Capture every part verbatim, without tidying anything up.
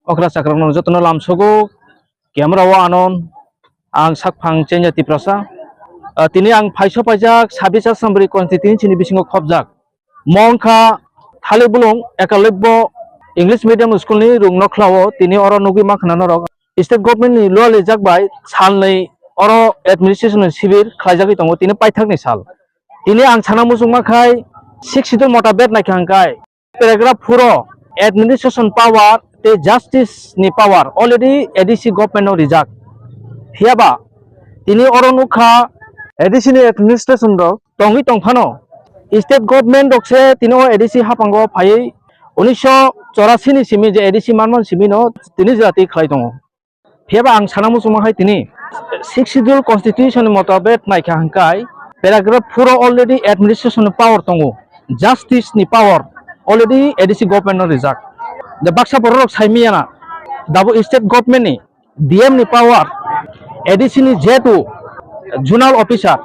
Okra chakra no jotono lamsogo, camera o anon, ang sakphang Chenya Tiprasa. Ah, tini ang phaiso paijak sabis Assembly constituency ni bisingo khopjak. Mongkha Thali Bulung Ekalobya English Medium School ni rung nokhlao tini oro nugwi mankha norok. State government ni lualijak bai salnwi oro administration ni sibir khlaijagwi tongo tini paithakni sal. Tini ang sana muchungma khai Sixth Schedule motabet naikha hwnkhe paragraph four o administration power tei justice ni power already A D C government no rijak. Phiyaba tini oro nukha A D C ni administration rok tongwi tongphano state government rok se tini o A D C haphango phaiwi unisho chorasi ni simi je A D C manman simi no tini jati khlai tongo. Phiyaba ang sana muchungma hai tini Sixth Schedule Constitution ni motabet naikha hwnkhe paragraph four o already administration ni power tongo, justice ni power already A D C government no rijak. De baksa borok rok sai miyana dabo state government ni D M ni power, A D C ni jetu zonal officer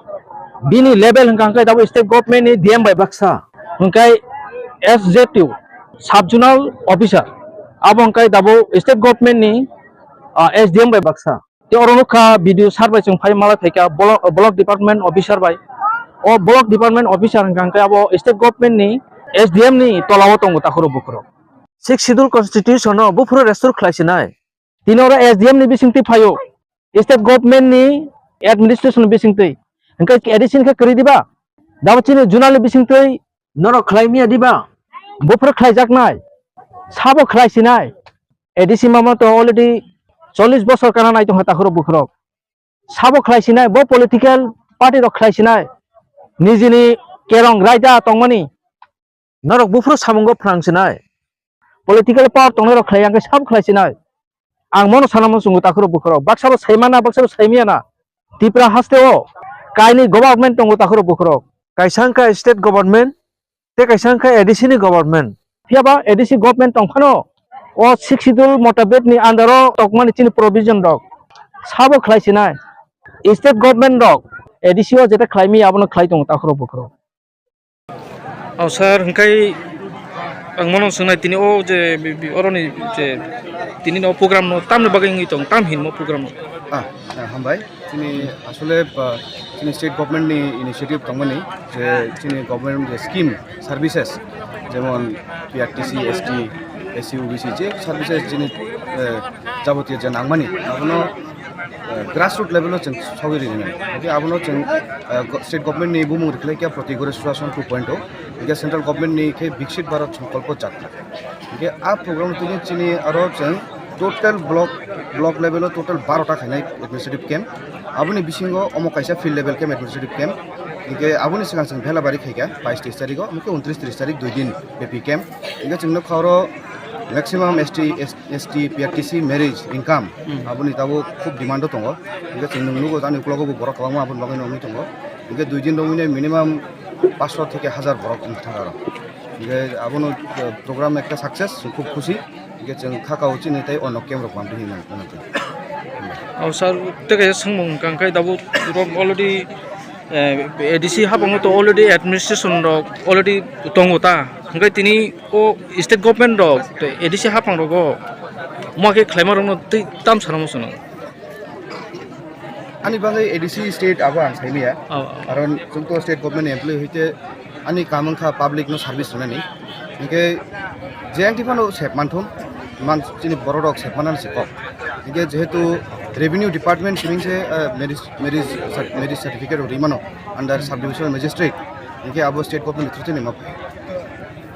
bini level hwnkha hwnkhe dabo state government ni D M bai baksa hwnkhe S Z U sub zonal officer abo hwnkhe dabo state government ni ah, S D M bai baksa. Tei oro nukha B D O sir bai chwng phai malai phaikha block, block department officer bai. O block department officer hwnkha hwnkhe abo state government ni S D M ni tolao tongo takhurok bukhurok. Sixth Schedule Constitution no buphuru restore khlai sinai. Tini oro S D M ni bisingtwi phaio. State government ni administration ni bisingtwi. Hwnkhe A D C ni khe kwrwi diba? Dabo chini zonal ni bisingtwi norok khlai miya diba? Buphuru khlaijaknai. Sabo khlai sinai. A D C mama to already chollish bosor kana nai tongkha takhurok bukhurok. Sabo khlai sinai, bo political party rok khlai sinai. Nijini kerong raida tongmani. Norok buphuru samungo phrang sinai. Political power tongnai rok khlai yang khe sabo khlai sinai. Ang mono sana muchungo takhurok bukhurok. Baksa bo sai mana, baksa bo sai miya na. Tipra haste o kaini government tongo takhurok bukhurok. Kaisa wngkha state government, tei kaisa wngkha A D C ni government. Phiyaba A D C government tongphano o Sixth Schedule motabet ni under o tokmani chini provision rok sabo khlai sinai. State government rok A D C o jeta khlai mi abono khlai tongo takhurok bukhurok. O sir, hwnkhe ang mono swngnai tini o je bi-, bi-, oroni je tini no program no tamni bagwi wngwi tong, tam hinmo program no? Ah, ah, hambai. Chini asole, ah, chini state government ni initiative tongmani je chini government je scheme services jemon P R T C, S T, S C, O B C je services chini, eh, jabotiyo je nangmani abono, eh, grassroot level o chwng sogwi rinani. Hwnkhe abono chwng, eh, go-, state government ni bumung rikhlai khe Proti Ghare Sushason two point oh, hwnkhe central government ni khe Viksit Bharat Sankalpo Yatra. Hwnkhe a program tini chini aro chwng total block, block level o total baro ta khainai administrative camp. Aboni bisingo omo kaisa field level camp administrative camp. Hwnkhe aboni swkang chwng Bhelabari khaikha bais tris tarikh o, hwnkhe untris tris tarikh dui din bepi camp. Hwnkhe chwng nukha oro maximum S T, S-, S T, P R T C marriage income. Hmm. Aboni tabuk khub demand o tongo. Hwnkhe chwng nwng nugo ani uklogo bo borok kwbangma aboni bagwi no wngwi tongo. Hwnkhe dui din romwi no minimum paanch sho theke hajar borok wngwi thangkha aro. Hwnkhe abono, eh, program ekta success, chwng khub khusi. Hwnkhe chwng kha kao chini tei ono camp rok manphi hinwi mano. O sir, tei kaisa swngmung hwnkha hwnkhe tabuk rok already, eh, A D C habango to already administration rok already tongo ta. Hwnkhe tini o state government rok tei A D C hapang rogo ma khe khlaima rokno tei tam sana muchungo. Ani bagwi A D C state abo ang saimaya. Oh, oh. Karon chwng to state government ni employee hoite ani kam wngkha public no service rwnani. Hwnkhe je ang phano sep manthum, man chini borok rok sep manani se kok. Hwnkhe jehetu revenue department simi se, eh, marriage, marriage cer-, marriage certificate rok rimano under sub divisional magistrate. Hwnkhe abo state government ni through ni ma phai.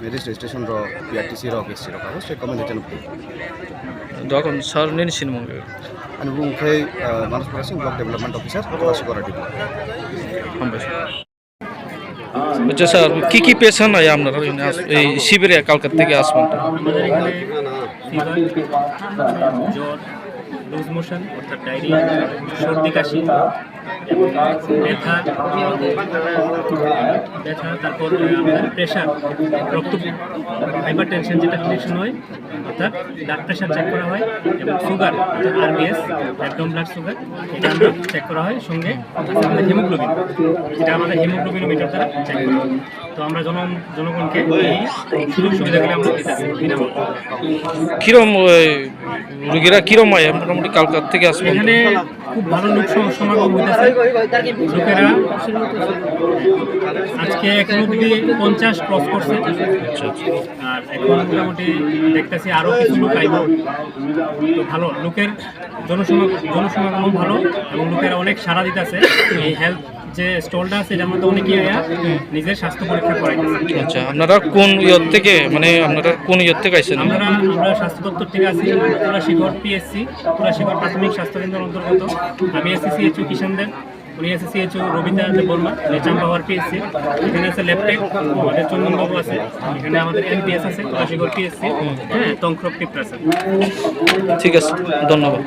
Marriage registration rok, P R T C rok, S C rok, abo state government ni through ni phai. Dokon sir nini sinimung. Ani bumung khe, eh, Manuspara Singh, Block Development Officer, Kolasibora District. Hambai sir. Acha sir, ki ki patient aya apnar ei shibire kalkar theke asman? আমাদের এখানে ফিভার, জ্বর, loose motion অর্থাৎ ডায়রিয়া, সর্দি কাশি, এবং ব্যথা, ব্যথা, তারপর আপনার প্রেশার, রক্ত, হাইপার টেনশন যেটা টেনশন হয়, অর্থাৎ ব্লাড প্রেশার চেক করা হয় এবং সুগার, অর্থাৎ আরবিএস, একদম ব্লাড সুগার, এটা আমরা চেক করা হয়। সঙ্গে আমাদের হিমোগ্লোবিন, যেটা আমাদের হিমোগ্লোবিনোমিটার দ্বারা চেক করা হয়। তো আমরা জন-, জনগণকে এই সুযোগ সুবিধাগুলো আমরা দিতেছি বিনামূল্যে। কিরম, ওই, রুগীরা কিরম আয় মোটামুটি কালকার থেকে আসবেন? এখানে খুব ভালো লোক সম-, সমাগম হইতেছে। লোকেরা আজকে এখন অব্দি পঞ্চাশ ক্রস করছে। আচ্ছা, আচ্ছা। আর এখন মোটামুটি দেখতেছি আরো কিছু লোক আইব। তো ভালো লোকের জনসমা-, জনসমাগমও ভালো এবং লোকেরা অনেক সাড়া দিতেছে। এই হেলথ যে স্টলটা আছে, এটার মধ্যে অনেকেই আয়া নিজের স্বাস্থ্য পরীক্ষা করাইতেছে। আচ্ছা, আপনারা কোন ইয়র থেকে, মানে, আপনারা কোন ইয়র থেকে আইছেন? আমরা, আমরা স্বাস্থ্য দপ্তর থেকে আছি, তুলাশিগড় পিএসসি, তুলাশিগড় প্রাথমিক স্বাস্থ্য কেন্দ্রের অন্তর্গত। আমি আছি সিএইচও কিষান দেব, উনি আছে সিএইচও রবিতা দেববর্মা, উনি চাম্পাহাওর পিএসসি। এখানে আছে ল্যাবটেক, আমাদের চন্দন বাবু আছে, এখানে আমাদের এমপিএস আছে, তুলাশিগড় পিএসসি, হ্যাঁ, তংখ্রক টিপ্রাসা। ঠিক আছে, ধন্যবাদ।